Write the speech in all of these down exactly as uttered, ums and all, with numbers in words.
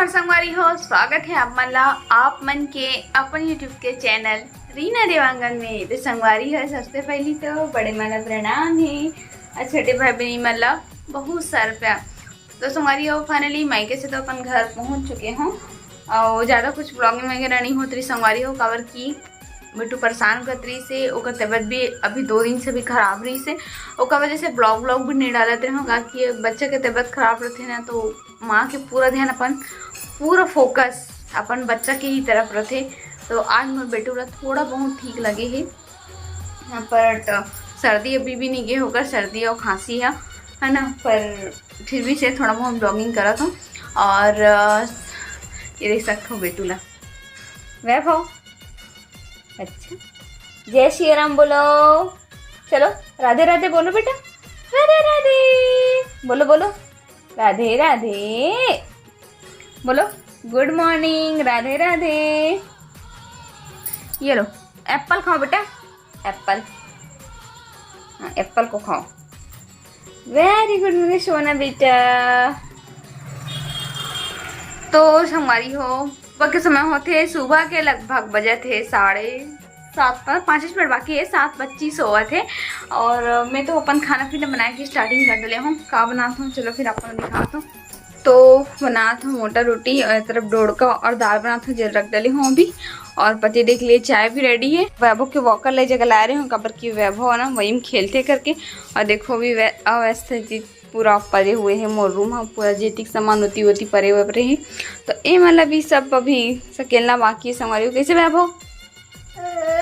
और संगवारी हो, स्वागत है आप मन ला, आप मन के अपन YouTube के चैनल रीना देवांगन में। तो संगवारी हो, सबसे पहली तो बड़े मन ला प्रणाम हे और छोटे भाई बहनी मन ला बहुत सारा प्यार। तो संगवारी हो, finally मायके से तो अपन घर पहुंच चुके हों और ज़्यादा कुछ vlogging वगैरह नहीं होत रही संगवारी हो, काबर कि बिट्टू परेशान करत रही से, ओकर तबीयत भी अभी दो दिन से भी खराब रही से, ओकर वजह से vlog vlog भी नहीं डालत रहे हों, काकि बच्चा के तबीयत खराब रहते ना तो माँ के पूरा ध्यान अपन, पूरा focus अपन बच्चा के ही तरफ रहते। तो आज मोर बेटू ला थोड़ा बहुत ठीक लगे हे, हाँ, but सर्दी अभी भी नहीं गए होकर, सर्दी और खांसी है, है ना, पर फिर भी से थोड़ा बहुत vlogging करत हों। और अ, ये देख सकते हो बेटू ला, वैभव, अच्छा, जय श्री राम बोलो, चलो राधे राधे बोलो बेटा, राधे राधे बोलो, बोलो राधे राधे, बोलो good morning, राधे राधे। ये लो, एप्पल खाओ बेटा, एप्पल, हाँ, एप्पल को खाओ। Very good मेरे सोना बेटा। तो संगवारी हो, सुबह के समय होथे, सुबह के लगभग बजत हे साढ़े सात, पर पाँच मिनट बाकी है, सात पच्चीस होवत हे। और मैं तो अपन खाना पीना बनाए के starting कर डले हों। का बनात हों, चलो फिर आप मन दिखात हों। तो बनात हों मोटा रोटी और ए तरफ डोड़का और दाल बनात हों, जेला रख डले हों अभी। और पति देख लिए, चाय भी ready है। वैभव के walker ले जगह लाए रहे हों, काबर कि वैभव है ना वही में खेलते करके। और देखो अभी वै-, अवस्थित पूरा परे हुए हे मोर room ह, पूरा जेतिक सामान ओती ओती परे हुए रहे। तो ए मन ला भी सब अभी सकेलना बाकी है संगवारी हो। कैसे वैभव?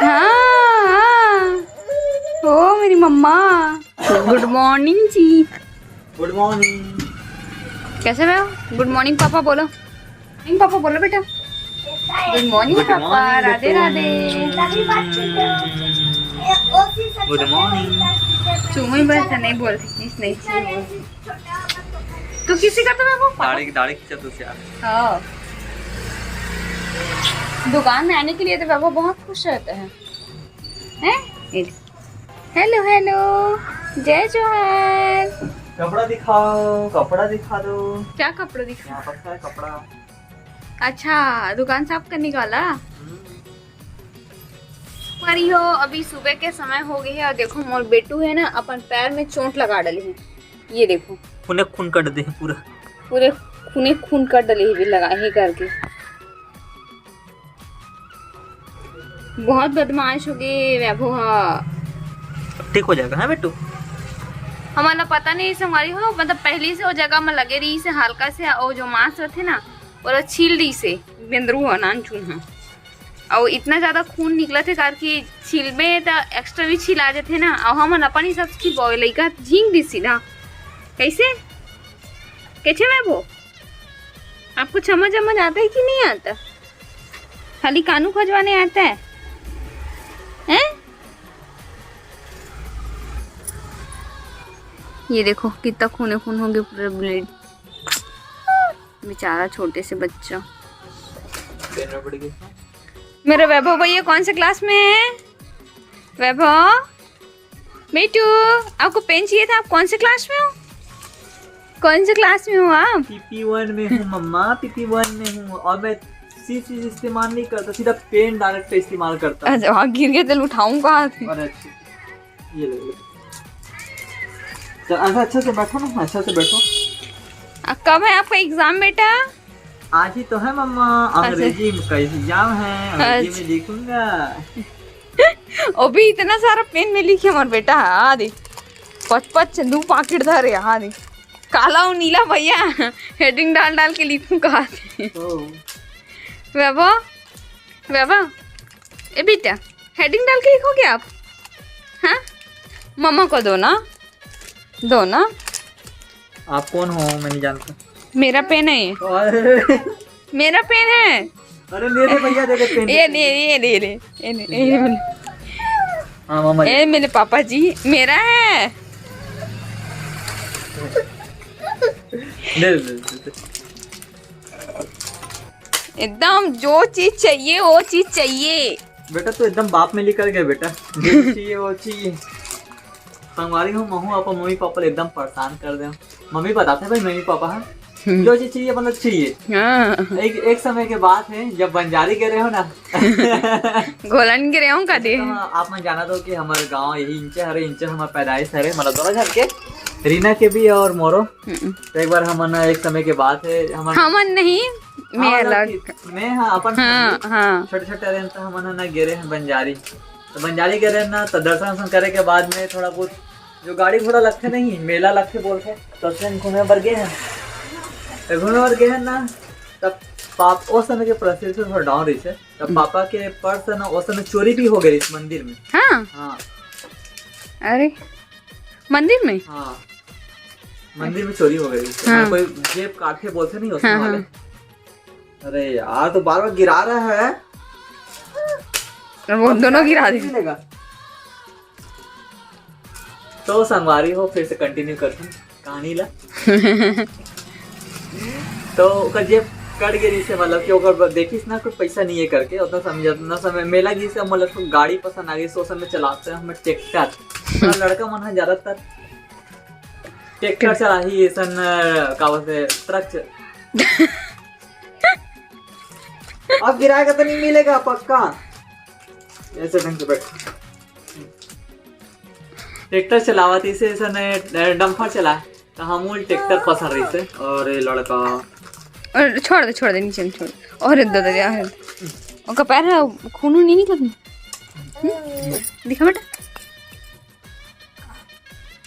हाँ, हाँ। ओ मेरी मम्मा। Good morning जी। Good morning। कैसे वैभव? Good morning पापा बोलो। Morning पापा बोलो बेटा। Good morning पापा। राधे राधे। Good morning। चुमुई बस नहीं बोलती, किस नहीं चाहिए बोलती। तू किसी का तो वैभव पापा। दाढ़ी, दाढ़ी खींचा तू यार। हाँ। दुकान में आने के लिए तो वैभव बहुत खुश रहता है। हैं? ये ले। Hello, hello। जय जोहार। कपड़ा दिखाओ, कपड़ा दिखा दो। क्या कपड़ा दिखा? यहाँ पर है कपड़ा। अच्छा, दुकान साफ करने वाला। हम्म। संगवारी हो, अभी सुबह के समय हो गए है और देखो मोर बेटू है ना अपन पैर में चोट लगा डले है। ये देखो। खूने खून कर दे है पूरा। पूरे खूने खून कर डले है लगा ही करके। बहुत बदमाश हो गए वैभव हा। ठीक हो जाएगा, हाँ बेटू? हमन ला पता नहीं संगवारी हो, मतलब पहली से वो जगह में लगे रही से हल्का से, वो जो मांस रहते ना, वो ला छील रही से बेंदरू हा, नानचुन हा। और इतना ज्यादा खून निकलत हे, कार कि छिलबे त extra भी छिला जाथे ना, और हमन अपन हिसाब से छिलबो, लइका झींक दी सीधा। कैसे? कैसे वैभव? आपको समझ समझ आता है कि नहीं आता? खाली कानू खजवाने आता है? हैं? ये देखो कितना खूने खून हो गया पूरा blade। बेचारा छोटे से बच्चा। मेरा वैभव भैया कौन से class में है? वैभव, बेटू, आपको पेन चाहिए था, आप कौन से class में हो? कौन से class में हो आप? पीपी वन में हूँ मम्मा, पीपी वन में हूँ। और मैं सी चीज इस्तेमाल नहीं करता, सीधा पेन डायरेक्ट इस्तेमाल करता हूँ। अच्छा, वहाँ गिर गए तो उठाऊंगा। अरे अच्छे, ये ले, ले। तो अच्छा, अच्छे से बैठो ना, अच्छे से बैठो। आ, कब है आपका exam बेटा? आज ही तो है मम्मा, अच्छा। अंग्रेजी का exam है, अंग्रेजी अच्छा। में लिखूंगा। अभी इतना सारा पेन में लिखे हमार बेटा, आ दे, पच पच दू पाकिट धरे, आ दे, काला और नीला भैया, heading डाल डाल के लिखूं कहा थे। ओ। वैभव, वैभव, ए बेटा, heading डाल के लिखोगे आप? हाँ, मम्मा को दो ना, दो ना। आप कौन हो, मैं नहीं जानता। मेरा पेन है ये। अरे। मेरा पेन है। अरे ले ले भैया, दे दे पेन। ये ले, ये ले, ये ले, ये ले, ये ले। हाँ, मामा जी। ए, मेरे पापा जी, मेरा है। ले, ले, ले, ले। एकदम जो चीज चाहिए, वो चीज चाहिए। बेटा, तू एकदम बाप में निकल गया बेटा। जो चाहिए, वो चाहिए। संगवारी हो, महू अपन मम्मी पापा ले एकदम परेशान कर दे। मम्मी बताते भाई, मम्मी पापा है। जो चीज चाहिए, मतलब, चाहिए। हाँ। एक एक समय के बात है, जब बंजारी गे रहे हो ना। घोलन गे रहे हो का दे। तो आप मन जानत हो कि हमर गांव यही इंचे हरे, इंचे हमर पैदाइश हरे, मतलब, दोनों झन के, रीना के भी और मोरो। हम्म। तो एक बार हमन, एक समय के बात है, हमन हमन नहीं, मैं हाँ, मतलब अलग। कि मैं, हाँ, अपन हाँ, family, हाँ। छोटे छोटे रहन तो हमन ह ना गे रहे हैं बंजारी। तो बंजारी गे रहे ना, तो दर्शन वर्शन करे के बाद में थोड़ा बहुत जो गाड़ी घोड़ा लगथे नहीं, मेला लगथे बोलथे, तो उसमें घूमे बर गे हैं। तो घूमे बर गे हैं ना, तब पाप, उस समय के परिस्थिति थोड़ा डाउन रही है, तब पापा के पर्स है ना, उस समय चोरी भी हो गई इस मंदिर में। हाँ। हाँ। अरे, मंदिर में? हाँ, मंदिर में चोरी हो गई। हाँ। कोई जेब काटे बोलते नहीं उसमें हाँ, वाले। हाँ। अरे यार, तो बार बार गिरा रहा है। और वो दोनों गिरा दे। मिलेगा। तो संगवारी हो, फिर से कंटिन्यू करते हैं कहानी ला। तो ओकर जेब कट गई से, मतलब कि ओकर ब-, देखिस ना, कुछ पैसा नहीं है करके, उतना समझ, उतना समय मेला गई से, मतलब, उसको गाड़ी पसंद आ गई, सो समय चलाते हैं हमें ट्रैक्टर। थोड़ा लड़का मन है ज्यादातर ट्रैक्टर चलाही, ऐसन, अ, का बोलते, ट्रक च-, अब गिराएगा तो नहीं मिलेगा पक्का। ऐसे ढंग से बैठ। ट्रैक्टर चलावत इसे, ऐसा ने डंपर चला, तो हम उल ट्रैक्टर पसंद रही से। और ये लड़का और छोड़ दे, छोड़ दे, नीचे में छोड़ दे। और दे दे यार, ओकर पैर है, खून नहीं निकलत। हम्म? दिखा बेटा।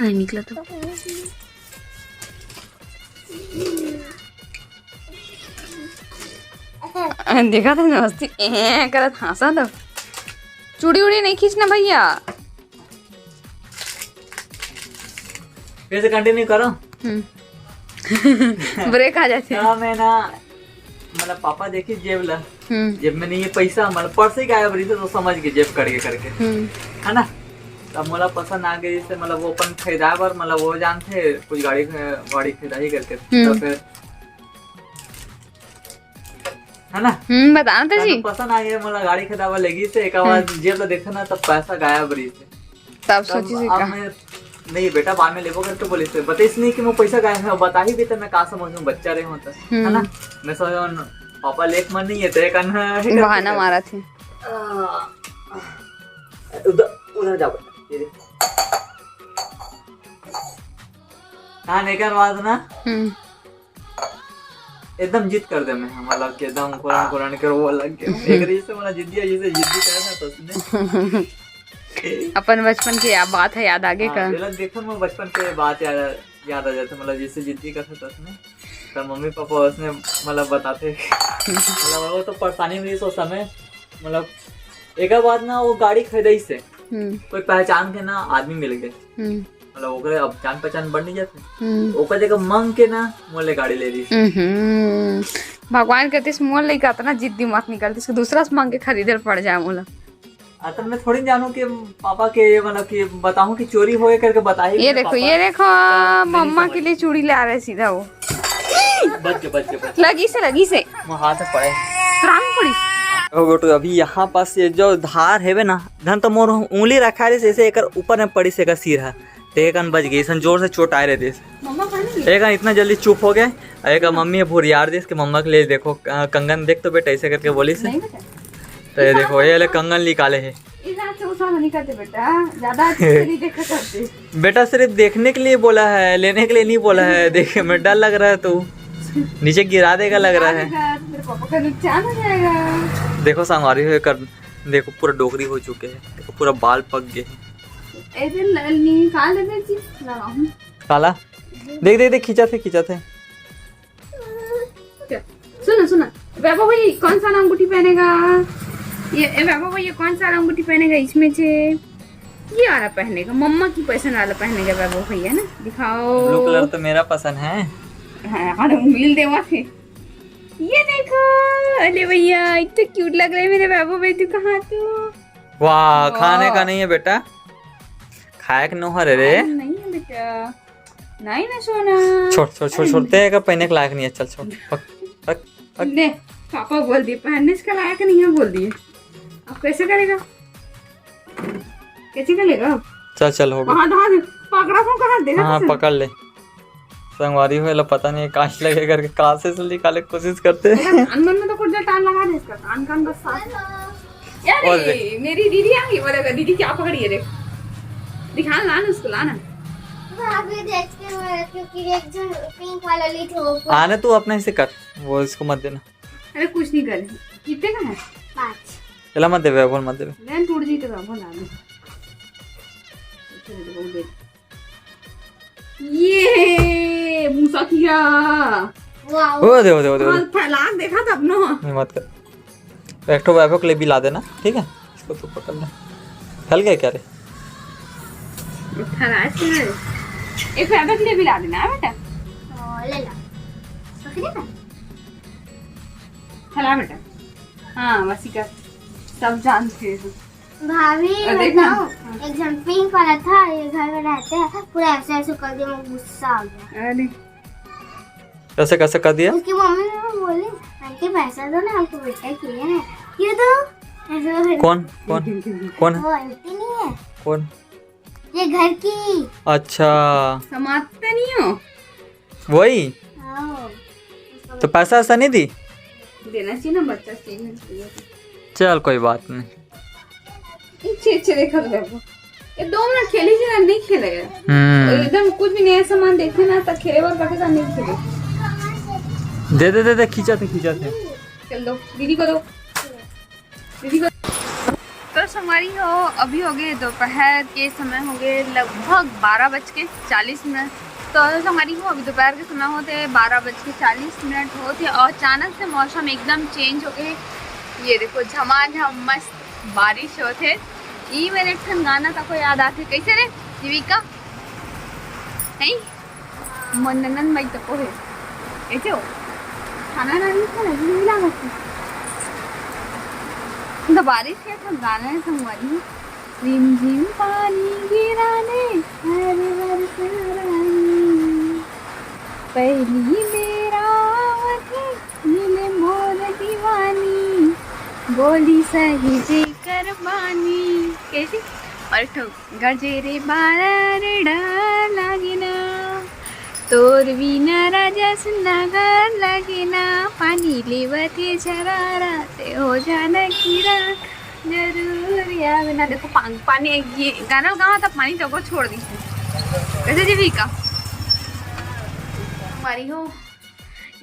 नहीं निकला तो। देखा था मस्ती ए करत हंसा तो। चूड़ी उड़ी नहीं खींचना भैया। फिर से कंटिन्यू करो। हम्म। ब्रेक आ जाते हैं। तो मैं ना, मतलब, पापा देखी जेब ला, हम्म। जेब में नहीं है पैसा, मतलब, पर्स ही गायब रही, तो समझ के जेब कट के करके, हम्म। है ना। तब मोला पसंद आ गई से, मतलब, वो अपन खरीदा बर, मतलब, वो जानते कुछ गाड़ी ख-, गाड़ी खरीदाही करके, तो हम्म। फिर, है ना। हम्म, बताना तो जी। तो पसंद आ गया, मोला गाड़ी खरीदा बर लेगी से, एक आवाज जेब ला देखा ना, तब पैसा गायब रही से। तब तब सोची से अब का। मैं, नहीं बेटा, बाद में लेबो करके बोली से, बताइस नहीं कि मैं पैसा गायब है, बताही भी तो मैं का समझ में, बच्चा रहे हो तो, है ना। मैं सोच पापा लेख मन नहीं है, तो एक अन्ना है करके बहाना कर। मारा थे। आ, उधर, उधर जा बेटा, ये देख। हाँ, नहीं कर बात ना, हम्म। एकदम जिद कर दे मैं, मतलब कि एकदम कुरान कुरान के वो लग गए, एक रीस से, मतलब, जिद्दी है, जैसे जिद्दी करे ना, तो उसने अपन बचपन की या-, बात है याद आगे हाँ, का। ये लोग देखो, मैं बचपन के बात याद, याद आ जाते, मतलब, जैसे जिद्दी करते तो उसने, तो मम्मी पापा उसने, मतलब, बताते, मतलब, वो तो परेशानी में रही उस समय, मतलब, एक बात ना, वो गाड़ी खरीदाई से हम्म। कोई पहचान के ना आदमी मिल गए, हम्म। मतलब, ओकरे अब जान पहचान बढ़ नहीं जाते, हम्म। ओकर जगह मांग के ना मोले गाड़ी ले रही। हम्म। भगवान करतीस मोर लइका अतना जिद्दी मत निकलतीस कि दूसरा से मांग के खरीदे पड़ जाए मोला। अतन मैं थोड़ी जानू कि पापा के, मतलब, कि बताऊं कि चोरी होए करके बताही ये कि देखो, पापा ये देखो, नहीं मम्मा समझ। के लिए चूड़ी ला रहे सीधा वो। बच के, बच के, बच के। लगी से, लगी से। मैं हाथ से पड़े। राम पड़ी। हो बेटू, अभी यहाँ पास ये जो धार हेवे ना, धन तो मोर उंगली रखा रही, ऐसे एकर ऊपर में पड़ी से एकर सिर है, ते एकन बच गई, ऐसन जोर से चोट आए रहती। मम्मा कहाँ गई? एक इतना जल्दी चुप हो गए, एक मम्मी भुरियार दिस के मम्मा के लिए, देखो, अ, कंगन देख तो बेटा, ऐसे करके बोली से। नहीं बेटा। तो ये देखो, ये ले कंगन निकाले है। इधर से उठा नहीं करते बेटा, ज्यादा अच्छे से नहीं देखा करते। बेटा सिर्फ देखने के लिए बोला है, लेने के लिए नहीं बोला है। देखिए, मैं डर लग रहा है तू नीचे गिरा देगा लग रहा है। मेरे पापा का नुकसान हो जाएगा। देखो संगवारी हो कर, देखो पूरा डोकरी हो चुके हैं, देखो पूरा बाल पक गए हैं। ऐसे ल-, निकाल देते जी, लगाऊं। काला, देख देख देख, खींचा थे, खींचा थे। सुनो सुनो, वैभव भाई कौन सा अंगूठी पहनेगा? ये ए, वैभव भाई ये कौन सा अंगूठी पहनेगा इसमें से? ये वाला पहनेगा, मम्मा की पसंद वाला पहनेगा वैभव भैया ना। दिखाओ। ब्लू कलर तो मेरा पसंद है। हाँ, हाँ, उंगली देवा थे। ये देखो, अरे भैया इतने क्यूट लग रहे हैं मेरे वैभव भाई। तू कहाँ तू? वाह, वाह। खाने का नहीं है बेटा, खाए के नोहर है रे। नहीं है बेटा, नहीं ना सोना। छोड़ छोड़ छोड़ छोड़, ते का पहने के लायक नहीं है, चल छोड़। पक, पक, पक। ले, पापा बोल दिए पहनने के लायक नहीं है बोल दिए। अब कैसे करेगा, कैसे करेगा? चल चल, हो गया। कहाँ, कहाँ दे? पकड़ा को कहाँ दे? हाँ, पकड़ ले। संगवारी हो, एला पता नहीं कांच लगे करके कांच से निकाले के कोशिश करथे। कान मन में तो कुछ टान लगा दे इसका, कान कान बस साफ। अरे, मेरी दीदी आ गई, बोलेगा, "दीदी क्या पकड़ी है, देख।" दिखा, ला ना उसको, ला ना। भाभी देख के मैं, क्योंकि एक जन पिंक वाला ली थी, वो पूरा आने तू अपने से कर, वो इसको मत देना। अरे कुछ नहीं करे। कितने का है? पाँच। चला मत देवे, बोल मत देवे। लेन टूट जी तो बोल आ गई। चलो, वो दे। ये भूसा किया। वाओ। ओ दे, ओ दे, ओ दे, ओ दे। हाँ, फैलान देखा तब ना। नहीं, मत कर। एक ठो वैभव के लिए भी ला देना, ठीक है? इसको तू पकड़ ले। फैल गए क्या रे? फैला इसको ना। एक वैभव के लिए भी ला देना, हाँ बेटा? हाँ, ले ला। पकड़े ना? फैला बेटा। हाँ, वसी का सब जानते हैं। भाभी, अरे, देख ना। बताओ, एक जन पिंक वाला था, ये घर में रहते हैं, पूरा ऐसे ऐसे कर दिया, मुझे गुस्सा आ गया। अरे। कैसे, कैसे कर दिया? उसकी मम्मी ने बोली, "आंटी, पैसा दो ना, हमको बेटा चाहिए ना।" ये दो, ऐसे ऐसे कौन, कौन, कौन है? वो आंटी नहीं है? कौन? ये घर की। अच्छा। समाजते नहीं हो? वही? हाँ। तो पैसा ऐसा नहीं दी? देना चाहिए ना, बच्चा चाहिए। चल, कोई बात नहीं। अच्छे, अच्छे देखा तो बाबू। ये दो मिनट खेली जी ना, नहीं खेले यार। हम्म। एकदम कुछ भी नया सामान देखे ना, तो खेले बार पटेगा, नहीं खेले। दे, दे, दे, दे, खींचा थे, खींचा थे। चल दो, दीदी को दो। दीदी को। तो संगवारी हो, अभी हो गए दोपहर के समय, हो गए लगभग बारह बज के चालीस मिनट। तो संगवारी हो, अभी दोपहर के समय होते, बारह बज के चालीस मिनट होते और अचानक से मौसम एकदम चेंज हो गए। ये देखो, झमाझम मस्त बारिश होते। ई मेरे एक ठन गाना तको याद आथे, कैसे रे जीविका? नहीं, मोर ननद माई तको हे। कैसे हो? खाना ना नहीं खाना, नहीं मिला मुझको। तो बारिश के ठन गाना है संगवारी। रिमझिम पानी गिरा ने हर हर सरानी। पहली बेरा आवत हे मिले मोर दीवानी। बोली सही जेकर बानी। कैसे? और एक ठो गरजे रे बारा रे डर लागे ना, तोर बिना राजा सुन्ना घर लागे ना, पानी लेवत हे झरारा, ते हो जाना किरा जरूर आवे ना। देखो पान-, पानी, ये गाना गावा था, पानी चको छोड़ दी। कैसे जीविका? हमारी हो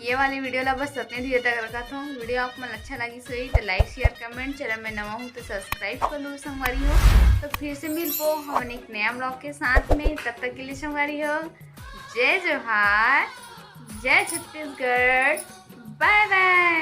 ये वाली वीडियो ला बस अतने दूर तक रखत हूँ। वीडियो आप मन अच्छा लगिस होही तो like, share, comment, चैनल में नवा हूँ तो subscribe कर लो संगवारी हो। तो फिर से मिलबो हमन एक नया vlog के साथ में, तब तक के लिए संगवारी हो जय जोहार, जय छत्तीसगढ़, bye bye।